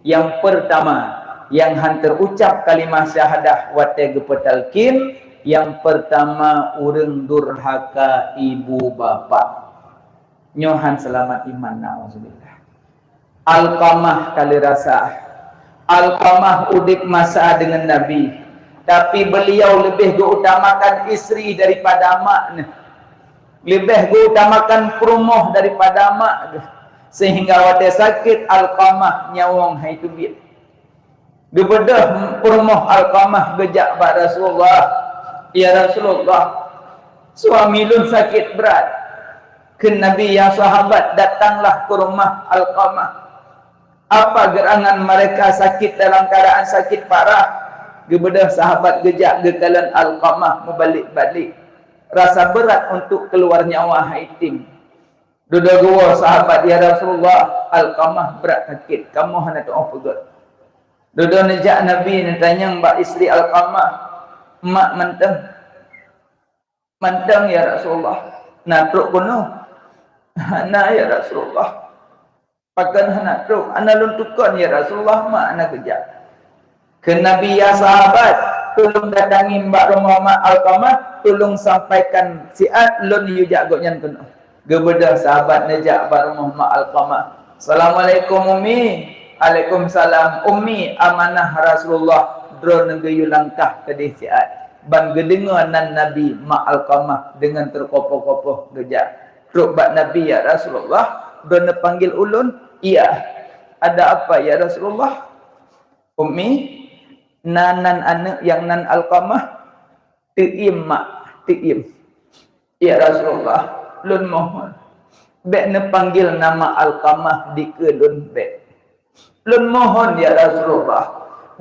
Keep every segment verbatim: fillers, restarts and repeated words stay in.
Nyang peurtama, nyang han teurucab kalimah syahadah watée geupeutalkin, nyang peurtama ureuëng durhaka ibu bapak. Nyoe han seulamat iman, naudzubillah. Alqamah ka lheueh rasa. Alqamah udeb masa deungon Nabi, tapi beliau leubeh geuutamakan istri daripada mak neuh. Leubeh geuutamakan peurumoh daripada mak geuh, sehingga watée sakét Alqamah nyawöng hai teubiet. Geubeudôh peurumoh Alqamah geujak bak Rasulullah, "Ya Rasulullah, suami lôn sakét brat." Kheun Nabi, "Ya sahabat, datanglah ke rumah Alqamah." Apa gerangan mereka sakit dalam keadaan sakit parah? Geubeudôh sahabat geujak geukalon Alqamah meubalek-balek. Rasa berat untuk keluar nyawa hai tem. Dudoe geuwoe sahabat, "Ya Rasulullah, Alqamah brat sakét, kamoe hana tu'oh peugét." Dudoe neujak Nabi neutanyong bak istri Alqamah, "Mak mantong?" "Mantong, ya Rasulullah." "Na trok keunoe?" "Hana, ya Rasulullah." "Pakon hana trok?" "Hana lôn tukon, ya Rasulullah, mak hana geujak." Kheun Nabi, "Ya sahabat, tulông datangi bak rumoh mak Alqamah, tulông sampaikan siat lôn yue jak gobnyan keunoe." Geubeudôh sahabat neujak bak rumoh mak Alqamah. "Assalamualaikum, Ummi." "Alaikumsalam, Ummi, amanah Rasulullah, droeneuh geuyue langkah keudeh siat." Ban geudeungoe nan Nabi, mak Alqamah deungon teukopoh-kopoh geujak. "Trok bak Nabi, ya Rasulullah, droeneuh panggil ulôn?" "Iya." "Ada apa, ya Rasulullah?" "Ummi, na nan aneuëk nyang nan Alqamah?" "Teuiem, mak, teuiem." "Ya Rasulullah, lôn mohon, bék neupanggil nama Alqamah dikeue lôn, bék. Lôn mohon, ya Rasulullah,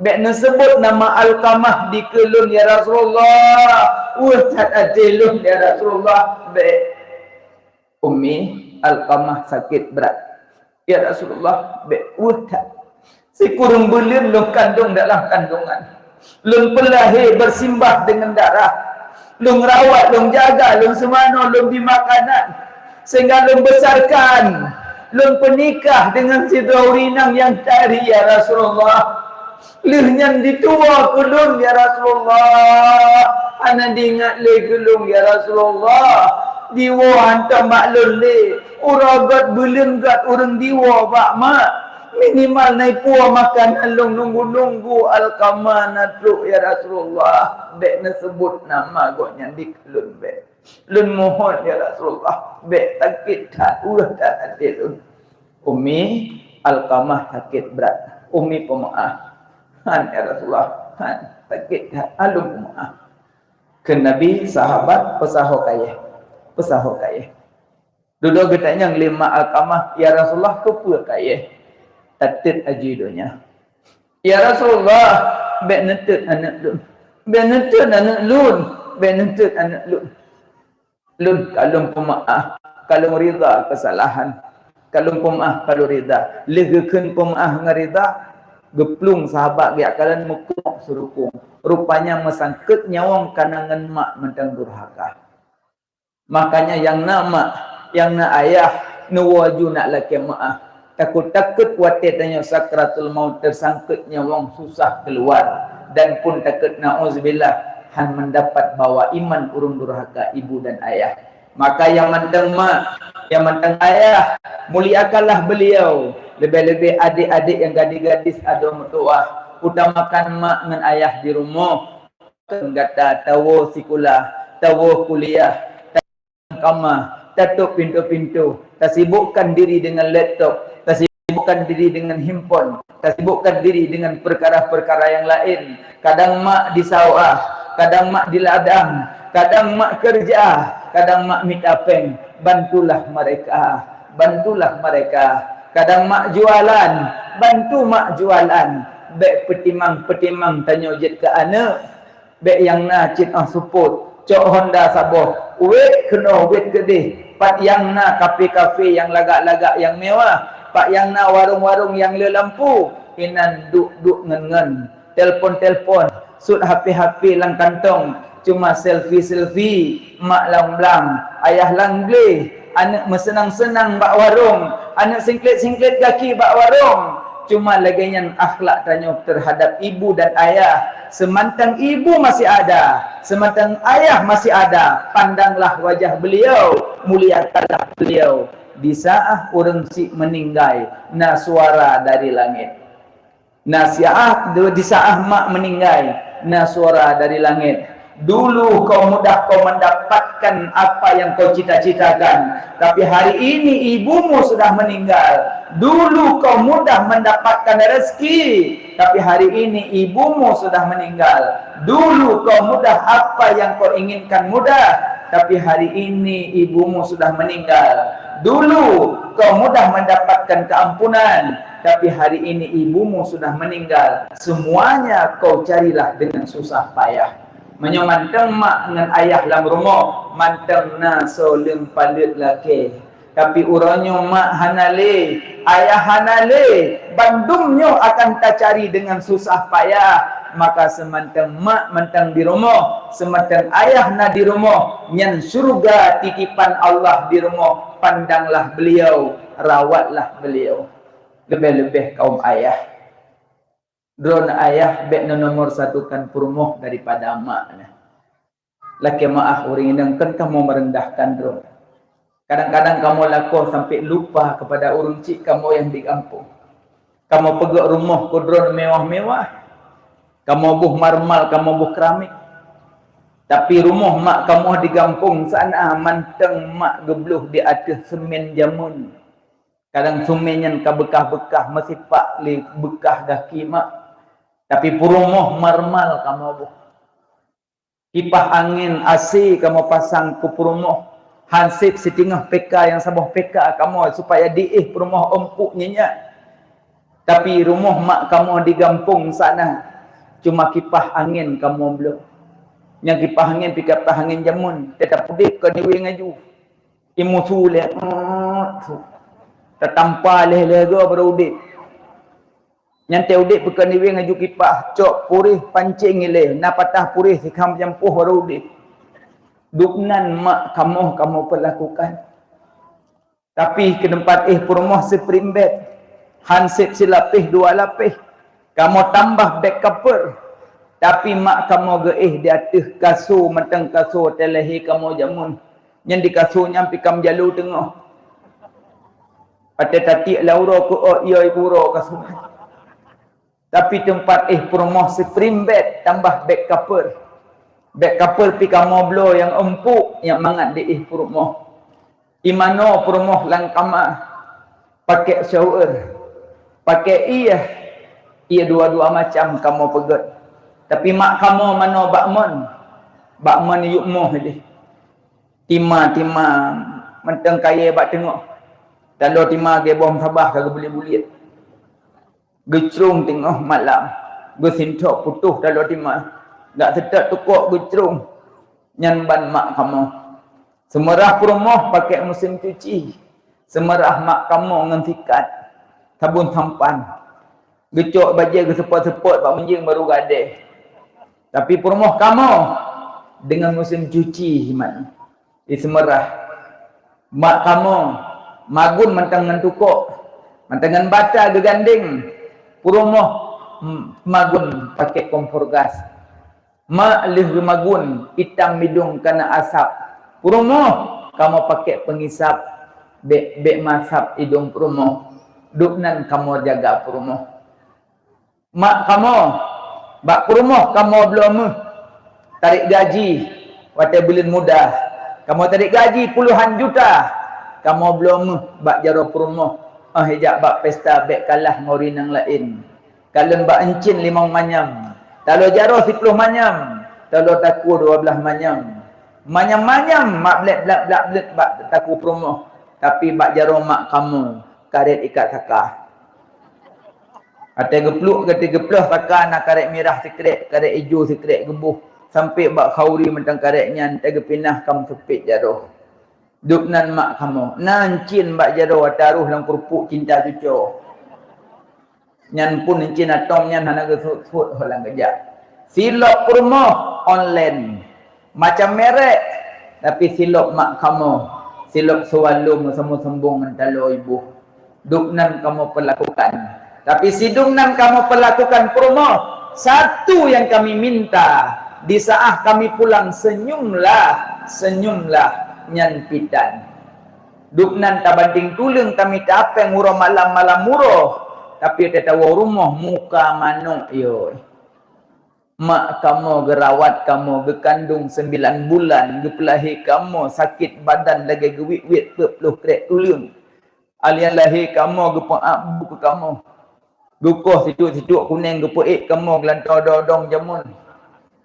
bék neuseubut nama Alqamah dikeue lôn, ya Rasulullah. Weueh that até lôn, ya Rasulullah, bék." "Ummi, Alqamah sakét brat." "Ya Rasulullah, bék weueh that. Sikureueng buleuen lôn kandong dalam kandungan. Lôn peulahé beusimbah deungon darah. Lôn rawat, lôn jaga, lôn seumanoe, lôn bi makanan. Sehingga lôn beusarkan, lôn peunikah deungon sidroe ureuëng inong nyang tari, ya Rasulullah. Lheueh nyan dituwoe keu lôn, ya Rasulullah. Hana diingat lé keu lôn, ya Rasulullah. Diwoe hantom bak lôn lé. Uroe gét buleuen gét ureuëng diwoe bak mak. Minimal na ipuwoe makanan lôn nunggu-nunggu Alqamah na trok, ya Rasulullah. Bék neuseubut nama gobnyan dikeue lôn, bék. Lôn mohon, ya Rasulullah, bék sakét that, weueh that até lôn." "Ummi, Alqamah sakét brat. Ummi peumeu'ah." "Han, ya Rasulullah, han, sakét that, ulôn peumeu'ah." Kheun Nabi, "Sahabat, peusaho kayée, peusaho kayée." Dudoe geutanyong lé mak Alqamah, "Ya Rasulullah, keupeue kayée?" "Tateuet aju donya." "Ya Rasulullah, bék neuteut aneuëk lôn. Bék neuteut aneuëk lôn. Bék neuteut aneuëk lôn. Lôn ka lôn peumeu'ah, ka lôn ridha keusalahan. Ka lôn peumeu'ah, ka lôn ridha." Lheueh geukheun peumeu'ah ngon ridha, geuplueng sahabat geujak kalon meukumok sirukong. Rupanya meusangkot nyawöng ka na ngon mak mantong durhaka. Makanya nyang na mak, nyang na ayah, neuwoe aju nak lakée meu'ah. Takot-takot watée tanyoe sakratul maut teusangkot nyawöng susah keuluar, dan pun takot, naudzubillah, han meudapat bawa iman ureuëng durhaka ibu dan ayah. Maka nyang mantong mak, nyang mantong ayah, muliakanlah beliau. Leubeh-leubeh adék-adék nyang gadis-gadis adoe meutuwah, utamakan mak ngon ayah di rumoh. Gata tawoe sikula, tawoe kuliah, tawoe kama, tatôb pintoe-pintoe, tasibukkan diri deungon laptop, tasibukkan diri deungon handphone, tasibukkan diri deungon peukara-peukara nyang laén. Kadang mak di sawah, kadang mak di ladang, kadang mak keureuja, kadang mak mita péng. Bantulah mereka, bantulah mereka. Kadang mak jualan, bantu mak jualan. Bék peutimang-peutimang tanyoe jeuet keu aneuëk. Bék nyang na cit óh seupôt, cok honda saboh, wét keunoe wét keudeh, pat nyang na kafe-kafe nyang lagak-lagak nyang mewah, pat nyang na warong-warong nyang le lampu, inan duek-duek ngon-ngon, telpon-telpon, sut hape-hape lam kantong, cuma selfie-selfie, mak lam blang, ayah lam gleh, aneuëk meuseunang-seunang bak warong, aneuëk singklet-singklet gaki bak warong, Cuma lagée nyan akhlak tanyoe terhadap ibu dan ayah. Seumantang ibu masih ada, seumantang ayah masih ada, pandanglah wajah beliau, muliakanlah beliau. Di saat ureuëng syiek meuninggai, na suara dari langét. Na siah, di saat mak meuninggai, na suara dari langét. Dulu kau mudah kau mendapatkan apa yang kau cita-citakan, tapi hari ini ibumu sudah meninggal. Dulu kau mudah mendapatkan rezeki, tapi hari ini ibumu sudah meninggal. Dulu kau mudah apa yang kau inginkan mudah, tapi hari ini ibumu sudah meninggal. Dulu kau mudah mendapatkan keampunan, tapi hari ini ibumu sudah meninggal. Semuanya kau carilah dengan susah payah. Meunyoe mantong mak ngon ayah lam rumoh, mantong na soe leuem paleuet lakée. Tapi uroe nyoe mak hana lé, ayah hana lé, bandum nyoe akan tacari dengan susah payah. Maka seumantong mak mantong di rumoh, seumantong ayah na di rumoh, nyan syeuruga titipan Allah di rumoh. Pandanglah beliau, rawatlah beliau. Leubeh-leubeh kaum ayah. Droeneuh ayah bék neunomor satukan peurumoh daripada mak nyan. Lakée meuáh ureuëng inong, kon kamoe meurendahkan droe. Kadang-kadang kamoe lakoe sampai lupa kepada ureuëng syiek kamoe nyang di gampông. Kamoe peugét rumoh keu droeneuh mewah-mewah. Kamoe boh marmal, kamoe boh keramik. Tapi rumoh mak kamoe di gampông sana mantong mak geubloh di ateueh seumén jameun. Kadang seumén nyan ka beukah-beukah, meusipak lé beukah gaki mak. Tapi peurumoh marmal kamoe boh. Kipah angén, A C kamoe pasang keu peurumoh. Hanseb siteungoh P K nyang saboh P K kamoe supaya diéh peurumoh empuk nyenyak. Tapi rumoh mak kamoe di gampông sana, cuma kipah angén kamoe bloe. Nyang kipah angén pih kipah angén jameun, teutap udeb kon iwé ngaju. Imusu lé, tatampa lé-lé goe baru udeb. Nyan teuh udeb peukeuniweng aju kipah, cok puréh pancéng ilée, na patah puréh sikham jampoh baru udeb. Dubnan mak kamoe kamoe peulakukan. Tapi keu teumpat éh peurumoh siprimbet, hanseb silapéh dua lapéh, kamoe tambah bék kapeur. Tapi mak kamoe geuéh di ateueh kaso mantong kaso teuh lahé kamoe jameun. Nyan di kaso nyan pih kam jalo teungoh. Watée tatiek lam uroe keu ôk, yo ibu uroe kaso. Tapi teumpat éh peurumoh siprimbet tambah bék kapeur. Bék kapeur pih kamoe bloe nyang empuk nyang mangat diéh peurumoh. Imanoe peurumoh lam kama, pakék shower, pakék iéh, iéh dua-dua macam kamoe peugét. Tapi mak kamoe manoe bak mon, bak mon yup moh jih. Tima-tima mantong kayée bak teungoh. Taloe tima geuboh sabah ka geubuliet-buliet. Geucrong teungoh malam, geusintok putôh taloe tima. Gak seutôt tukok geucrong. Nyan ban mak kamoe. Seumeurah peurumoh pakék musém cuci. Seumeurah mak kamoe ngon sikat, sabon sampan. Geucok bajée geuseupôt-seupôt bak meunjeueng baru gadée. Tapi peurumoh kamoe deungon musém cuci himan. Di seumeurah. Mak kamoe magun mantong ngon tukok, mantong ngon bata geugandeng. Peurumoh, m-, magun pakék kompor gas. Mak lheueh geumagun, itam idong kana asap. Peurumoh, kamoe pakék peungisap, bék, bék masap idong peurumoh. Dubnan kamoe jaga peurumoh. Mak kamoe, bak peurumoh kamoe bloe méuh. Tarek gaji watée buleuen muda. Kamoe tarek gaji puluhan juta. Kamoe bloe méuh bak jaroe peurumoh. Óh ijak bak pesta bék kalah ngon ureuëng nyang laén. Kalon bak euncien limong manyam. Taloe jaroe siploh manyam. Taloe takue dua blaih manyam. Manyam-manyam mak blét blak-blak blét bak takue peurumoh. Tapi bak jaroe mak kamoe, karet ikat saka. Watée geupluek, watée geuploh saka na karet mirah sikrék, karet ijo sikrék geuboh, sampai bak khauri mantong karet nyan, watée geupinah kam seupet jaroe. Dubnan mak kamoe, na euncien bak jaroe watée roh lam keurupuk cinta cucoe. Nyan pun euncien atong nyan hana geusuet-suet ho lam geujak. Silop peurumoh online. Macam merek, tapi silop mak kamoe, silop seuwalom sambong-sambong ngon taloe iboh. Dubnan kamoe peulakukan. Tapi sidung nan kamoe peulakukan peurumoh, satu yang kami minta, di saat kami pulang, senyumlah, senyumlah, nyan pitan. Dubnan tabandeng tuleueng kami tapéng uroe malam-malam uroe, tapi teuh tawoe rumoh muka manok yoi. Mak kamoe geurawat kamoe, geukandong sembilan bulan, geupeulahé kamoe sakét badan lagée geuwiet-wiet peuet ploh krek tuleueng. Alien lahé kamoe geupeuak bu keu kamoe. Geukoh situek-situek kuneng geupeuék kamoe geulantoe dodong jameun.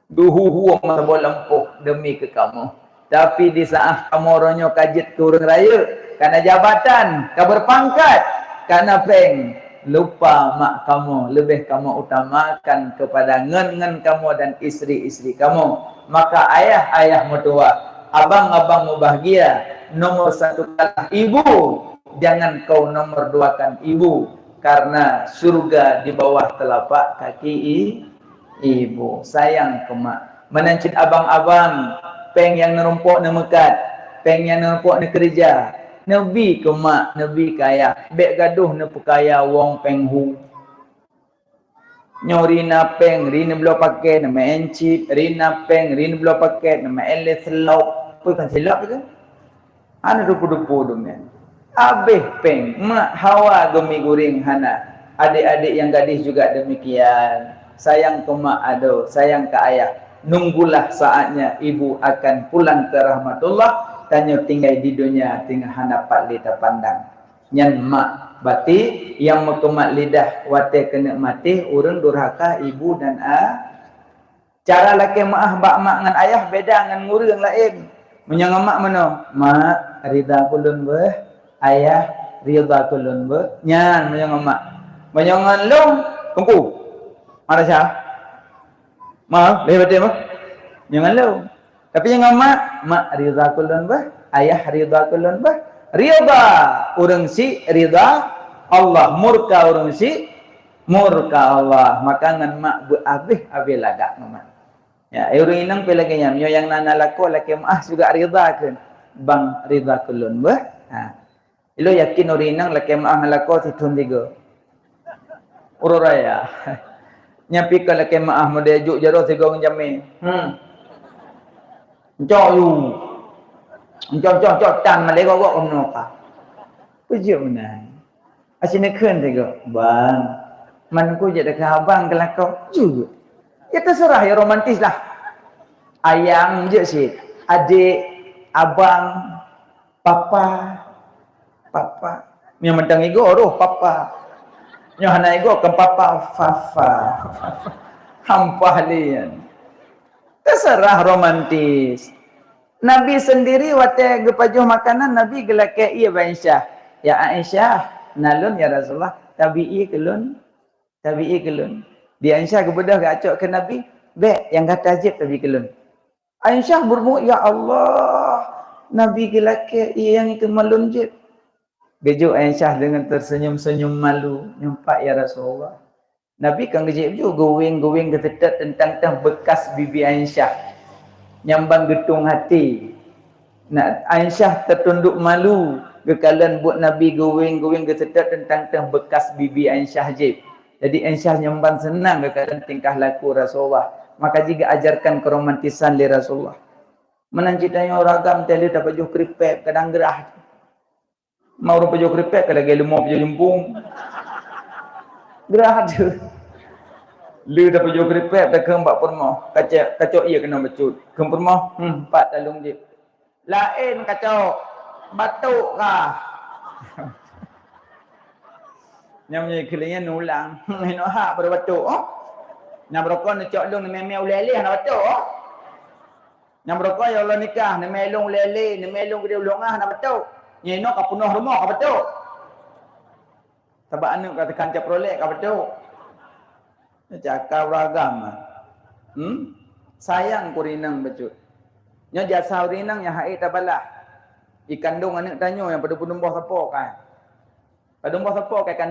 Geuhu-hu meusaboh lampôh deumi keu kamoe. Tapi di saat kamoe uroe nyoe ka jeuet keu ureuëng rayeuk, kana jabatan, ka beurpangkat, kana péng, lupa mak kamoe, leubeh kamoe utamakan keupada ngon-ngon kamoe dan istri-istri kamoe. Maka ayah-ayah meutuwah, abang-abang mubahgia, nomor satu kalah ibu, jangan kau nomor duakan ibu, karena syurga di bawah telapak kaki i-, ibu. Sayang keu mak. Meunan cit abang-abang, péng nyang neurumpok neumeukat, péng nyang neurumpok neukeureuja, neubi keu mak, neubi keu ayah, bék gadoh neupeukaya wong péng hu. Nyoe ri na péng, ri neubloe pakét, neumeu'en chip, ri na péng, ri neubloe pakét, neumeu'en lé silop. Peue kan silop itu? Hana dupu-dupu dum nyan. Abéh péng, mak hawa geumi guréng hana. Adik-adik nyang gadih juga demikian. Sayang keu mak adoe, sayang keu ayah. Nunggulah saatnya ibu akan pulang ke rahmatullah. Tanyoe tinggai di dunia, tinggai hana pat lé tapandang. Nyan mak. Berarti nyang meukeumat lidah watée keuneuk maté ureuëng durhaka ibu dan a-, cara lakée meuáh bak mak ngon ayah beda ngon ureuëng laén. Meunyoe ngon mak meunoe, "Mak, ridha keu lôn beuh. Ayah, ridha keu lôn beuh." Nyan meunyoe ngon mak. Meunyoe ngon lôn, teungku. Mak Rasya. Ma, lé baté mah. Meunyoe ngon lôn. Tapi nyang ngon mak, mak ridha keu lôn beuh, ayah ridha keu lôn beuh. Ridha ureuëng syiek ridha Allah, murka ureuëng syiek murka Allah. Maka ngon mak beuabéh-abéh lagak ngon mak. Ya, eh, ureuëng inong pih lagée nyan, meunyoe nyang na, na lakoe lakée meuáh juga ridha kheun, bang ridha keu lôn beuh. Ha. Ilôn yakin ureuëng inong lakée meuáh ngon lakoe sithon tiga. Uroe raya. Nyan pih ka lakée meuáh model juk jaroe sigoe ngon jamé. Hmm. Encok yu. Encok, encok, encok tan malée gok-gok keunoe ka. Peujeuet meunan. Aci neukheun sigoe, "Bang, man ku jeuet deungon abang keu lakoe." Jeuet. Ya terserah ya romantis lah. Ayang jeuet cit. Adik, abang, Papa, papa. Nyang mantong igoe roh papa. Nyang hana igoe kan papa, fafa. Hampah lian. Terserah romantis. Nabi sendiri watée geupajoh makanan, Nabi geulakée ié bak Aisyah. "Ya Aisyah, na lôn ya Rasulullah, tabi ié keu lôn." Tabi ié keu lôn. Di Aisyah geubeudôh geucok keu Nabi, "Bék, nyang gata jeuet tabi keu lôn." Aisyah beureubuet, "Ya Allah, Nabi geulakée ié nyang keu lôn jeuet." Geujok Aisyah deungon teusenyum-senyum malu, "Nyoe pat ya Rasulullah." Nabi kan geujok ju geuwéng-geuwéng geuseutôt teuntang teuh beukas bibi Aisyah. Nyang ban geutung até. Nah, Aisyah teutundok malu geukalon buet Nabi geuwéng-geuwéng geuseutôt teuntang teuh beukas bibi Aisyah jép. Jadi Aisyah nyang ban seunang geukalon tingkah laku Rasulullah. Maka jigeuajarkan keuromantisan lé Rasulullah. Meunan cit tanyoe ureuëng agam teuh lheueh tapajoh kripek kadang grah. Ma ureuëng pajoh kripek ka lagée leumo pajoh jumpung. Grah teuh. Lheueh tapajoh kripek takheun bak peurumoh, kacok, kacok ié keunoe bacut. Kheun peurumoh, "Hmm, pat taleueng jih." "Laén kacok, batuk kah?" Nyang meunyoe keu lheueh nyan ulang, "Hmm, hinoe hak baru batuk, oh. Nyang beurokon neucok lôn neumé-mé ulée lé hana batuk, oh." Nyang beurokon ya Allah nikah, neumé lôn ulée lé, neumé lôn geudeh u Lhok Angah hana batuk. Nyoe inoe ka peunoh rumoh ka batuk. Sabab aneuëk ka teuka Chevrolet ka batuk. Cakap ureuëng agam. Hmm? Sayang keu ureuëng inong bacut. Nyoe jasa ureuëng inong nyang hase tabalah. Ikandong aneuëk tanyoe nyang padub peunumbôh sapo kai. Padub peunumbôh sapo kai kan